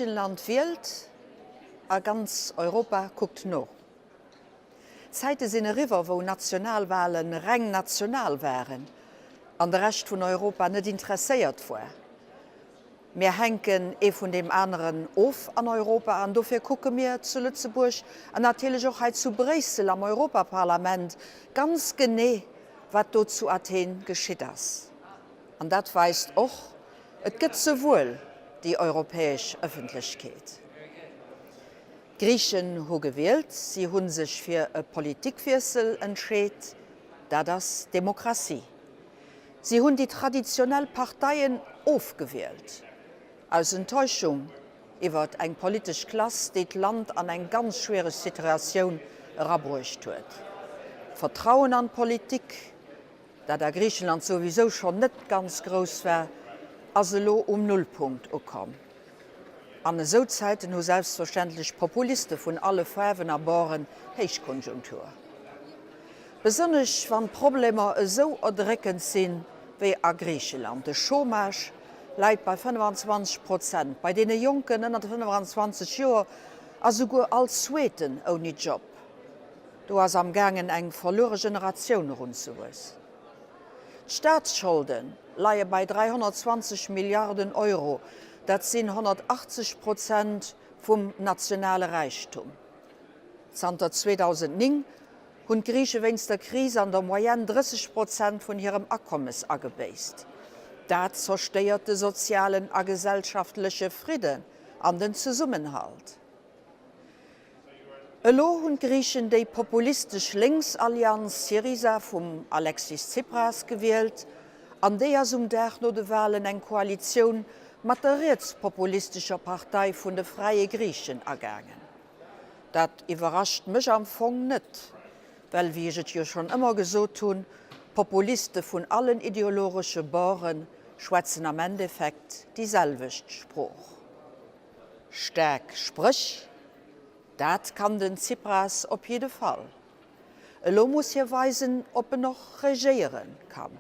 Griichenland wielt a ganz Europa kuckt no. D'Zäite sinn eriwwer, wou Nationalwale reng national waren an de Rescht vun Europa net interesséiert war. Mir hänken ee vun deem aneren of an Europa an dofir kucke mir zu Lëtzebuerg an natierlech och hei zu Bréissel am Europaparlament ganz genee, wat do zu Athen geschitt ass. An dat weist och, Et gëtt se wuel, déi europäesch Ëffentlechkeet. D'Griichen hu gewielt, si hu sech fir e Politikwiessel entscheet. Dat ass Demokratie. Si hunn déi traditionell Parteien ofgewielt, aus Enttäuschung iwwert eng politesch Klass, déi d'Land an eng ganz schwiereg Situatioun erabruecht huet. D'Vertrauen an d'Politik, dat a Griichenland souwisou schonn net ganz grouss war, ass elo um Nullpunkt ukomm. An esou Zäiten hu selbstverständlech Populiste vun alle Faarwen a Borden Héichkonjunktur. Besonnesch wann d'Problemer esou erdréckend sinn, wéi a Griicheland. De Chômage läit bei 25 Prozent, bei deene Jonken ënner 25 Joer ass esouguer all Zweeten ouni Job. Do ass am gaangen eng verluere Generatioun erunzewuessen. D'Staatsscholde leie bei 320 Milliarden Euro, dat sinn 180 Prozent vum nationale Räichtum. Zanter 2009 hunn d'Griiche wéinst der Kris an der Moyenne 30 Prozent vun hirem Akommes agebéisst. Dat zerstéiert de sozialen a gesellschaftleche Fridden an den Zesummenhalt. Elo hunn d'Griichen déi populistesch Lénksallianz Syriza vum Alexis Tsipras gewielt, an déi ass um Dag no de Walen eng Koalitioun mat der rietspopulistescher Partei vun de Fräie Griichen agaangen. Dat iwwerrascht mech am Fong net, well, wéi ech et jo schonn ëmmer gesot hunn, Populiste vun allen ideologesche Borde schwätzen am Endeffekt déi selwecht Sprooch. Staark Spréch, dat kann den Tsipras op jidde Fall. Elo muss hie weisen, ob en och regéiere kann.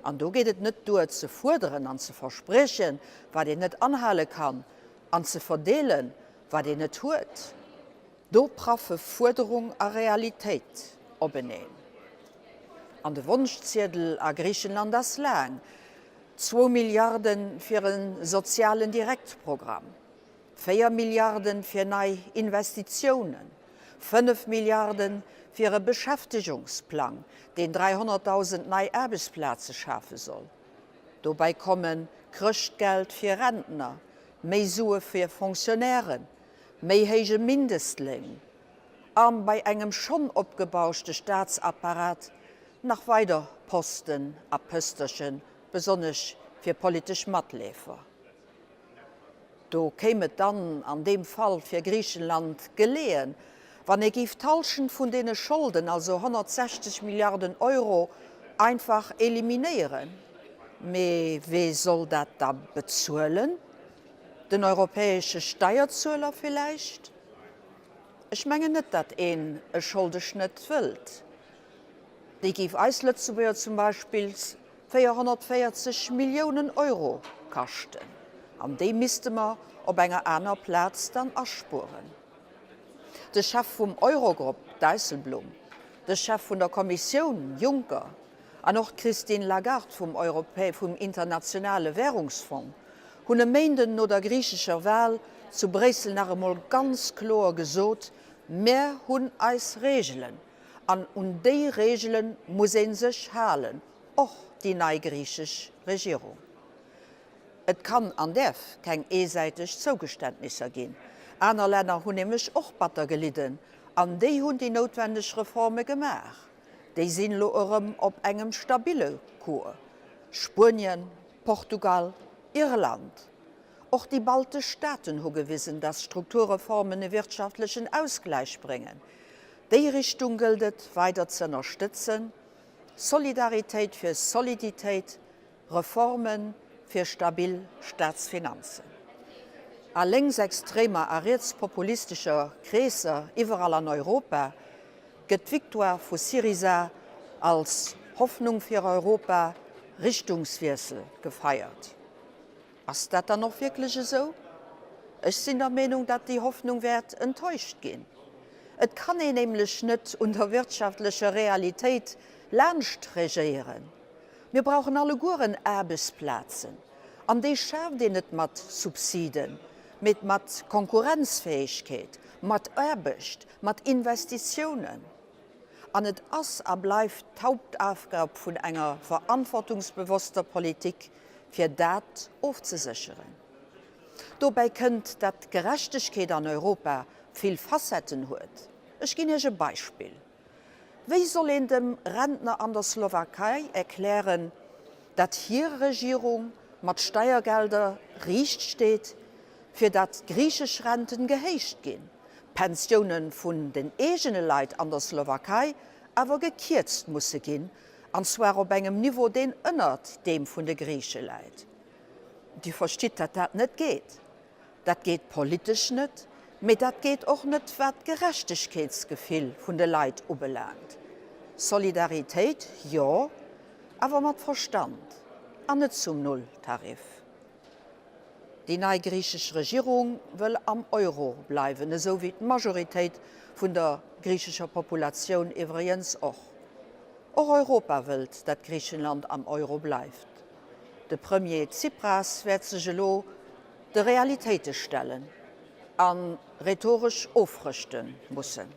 An do geet et net duer ze fuerderen an ze verspriechen, wat een net anhale kann, an ze verdeelen, wat een net huet. Do praffe Fuerderung a Realitéit openeen. An de Wonschziedel a Griichenland ass laang, Zwou Milliarde fir e sozialen Direktprogramm, 4 Milliarde fir nei Investitiounen, 5 Milliarde fir e Beschäftegungsplang, deen 300.000 nei Aarbechtsplaze schafe soll. Dobäi komme Chrëschtgeld fir Rentner, méi Sue fir Fonctionnairen, méi héije Mindestléin a bei engem schonn opgebauschte Staatsapparat nach weider Posten a Pësterchen, besonnesch fir politesch Matleefer. Do kéim et dann an deem Fall fir Griichenland geleeën, wann ee géif d'Hallschent vun deene Scholden, also 160 Milliarden Euro, einfach eliminéieren. Mee wee soll dat da bezuelen? Den europäesche Steierzueler villäicht? Ech mengen net, datt een e Scholdeschnëtt wëllt. Déi géif eis Lëtzebuerger zum Beispill 440 Milliounen Euro kaschten. An déi misste mer op enger aner Plaz dann aspueren. De Chef vum Eurogrupp, Dijsselbloem, de Chef vun der Kommissioun, Juncker, an och d'Christine Lagarde vum vum Internationale Währungsfong hunn e Méinden no der griichescher Wal zu Bréissel nach emol ganz kloer gesot, Mär hunn eis Reegelen an un déi Reegele muss ee sech halen, och déi nei griichesch Regierung. Et kann an däerf keng eesäiteg Zougeständnisser ginn. Aner Länner hunn nämlech och batter gelidden an déi hunn déi noutwendeg Reforme gemaach. Déi sinn elo erëm op engem stabille Cours, Spuenien, Portugal, Irland. Och déi baltesch Staaten hu gewisen, datt Strukturreformen e wirtschaftlechen Ausgläich bréngen. Déi Richtung gëllt et weider ze ënnerstëtzen, Solidaritéit fir Soliditéit, Reforme fir stabil Staatsfinanzen. A lénksextremer a rietspopulistescher Kreesser iwwerall an Europa gëtt d'Victoire vu Syriza als Hoffnung fir Europa, Richtungswiessel gefeiert. Ass dat dann och wierklech esou? Ech sinn der Meenung, datt déi Hoffnung wäert enttäuscht ginn. Et kann een nämlech net un der wirtschaftlecher Realitéit laanscht regéieren. Mir brauchen allegueren Aarbechtsplazen, an déi schaaft een net mat Subsiden, mee mat Konkurrenzfäegkeet, mat Aarbecht, mat Investitiounen. An et ass a bleift d'Hauptaufgab vun enger verantwortungsbewosster Politik, fir dat ofzesécheren. Dobäi kënnt, datt d'Gerechtegkeet an Europa vill Facetten huet. Ech ginn Iech e Beispill, Wéi soll een dem Rentner an der Slowakei erklären, datt hir Regierung mat Steiergelder riicht steet, fir datt d'griichesch Renten gehéicht ginn, d'Pensioune vun den eegene Leit an der Slowakei awer gekierzt musse ginn, an zwar op engem Niveau, deen ënnert deem vun de Griiche läit? Dir verstitt, datt dat net geet. Dat geet politesch net, mee dat geet och net, wat d'Gerechtegkeetsgefill vun de Leit ubelaangt. Solidaritéit, jo, awer mat Verstand an net zum Nulltarif. Déi nei griichesch Regierung wëll am Euro bleiwen, esou wéi d'Majoritéit vun der griichescher Populatioun iwwregens och. Och Europa wëllt, dat Griichenland am Euro bleift. De Premier Tsipras wäert sech elo de Realitéite stellen a rhetoresch ofrëschte mussen.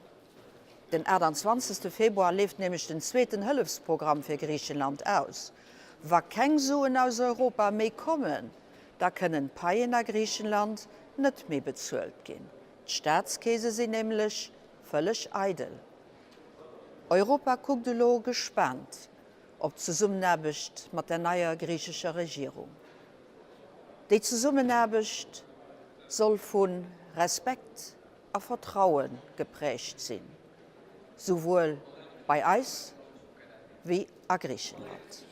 Den 28 Februar leeft nämlech den zweeten Hëllefsprogramm fir Griichenland aus. Wa keng Suen aus Europa méi kommen, da kënnen d'Paien a Griichenland net méi bezuelt ginn. D'Staatskeese sinn nämlech vëlleg eidel. Europa kuckt elo gespaant op d'Zesummenaarbecht mat der neier griichescher Regierung. Déi Zesummenaarbecht soll vu Respekt a Vertraue geprägt sinn, souwuel bei eis wéi a Griichenland.